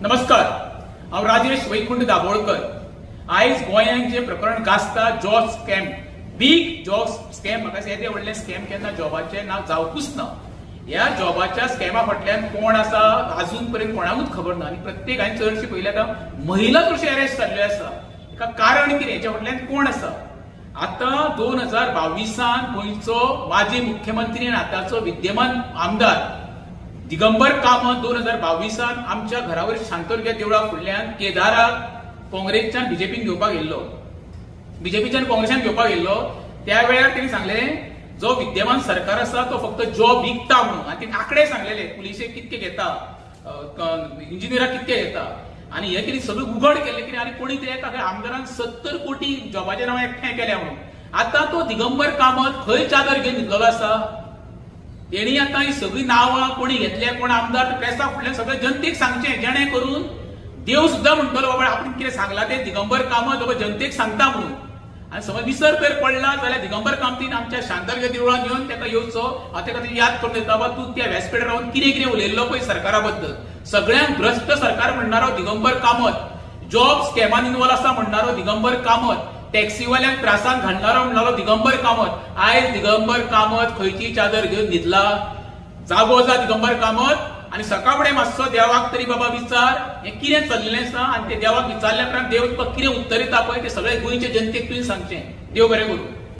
नमस्कार, हांव राजेश वैकुंठ दाभोळकर. आयज गोंयांत जें प्रकरण गाजता, job scam, big job scam. म्हाका दिसता येदें व्हडलें स्कॅम केन्ना जॉबाचें ना जावकूच ना. ह्या जॉबाच्या स्कॅमा फाटल्यान कोण आसा, अजून पर्यंत कोणाकूच खबर ना. आनी प्रत्येक हांवें चडशी पळयलें, आतां महिला चडशी अरेस्ट जाल्ल्यो आसा. हेका कारण कितें? हेच्या फाटल्यान कोण आसा? आतां 2022 गोंयचो माजी मुख्यमंत्री आनी आतांचो विद्यमान आमदार दिगंबर कामत 2022 आमच्या घरावर शांतदुर्गा देवळा फुडल्यान केदाराक काँग्रेसच्यान बीजेपीन घेवपाक येयल्लो, बीजेपीच्यान काँग्रेसान घेवपाक येयल्लो. त्या वेळार तेणी सांगलें, जो विद्यमान सरकार आसा तो फक्त जॉब विकता म्हणून. आनी तेणी आंकडे सांगलेले, पुलिशेक कितके घेता, इंजिनियराक कितके घेता. आनी हे कितें सगळें उघड केल्लें कितें. आनी कोणी ते एका आमदारान 70 कोटी जॉबाच्या नांवान एकठांय केल्या म्हणून. आतां तो दिगंबर कामत खंय चादर घेवन न्हिदलेलो आसा? तेणी आतां ही सगळीं नांवां कोणी घेतल्या, कोण आमदार, प्रेसा फुडल्यान सगळे जनतेक सांगचें, जेणे करून देव सुद्दां म्हणटलो, बाबा, आपण कितें सांगलां तें दिगंबर कामत बाबा जनतेक सांगता म्हणून. आनी समज विसर तर पडला जाल्यार दिगंबर कामतीन आमच्या शांतदुर्गा देवळान येवन ताका येवचो. हांव ताका ती याद करून दिता, बाबा, तूं त्या व्यासपीठार रावन कितें कितें उलयल्लो पळय सरकारा बद्दल. सगळ्यांक भ्रश्ट सरकार म्हणणारो दिगंबर कामत, जॉब स्कॅमान इन्वॉल्व आसा म्हणणारो दिगंबर कामत, टॅक्सीवाल्यांक त्रासान घालणारो म्हणणारो दिगंबर कामत. आयज दिगंबर कामत खंयची चादर घेवन न्हिदला? जागो जा दिगंबर कामत आनी सकाळ फुडें मातसो देवाक तरी बाबा विचार, हें कितें चल्लें आसा. आनी ते देवाक विचारल्या उपरांत देव तुका कितें उत्तर दिता पळय, ते सगळे गोंयचे जनतेक तुवें सांगचें. देव बरें करूं.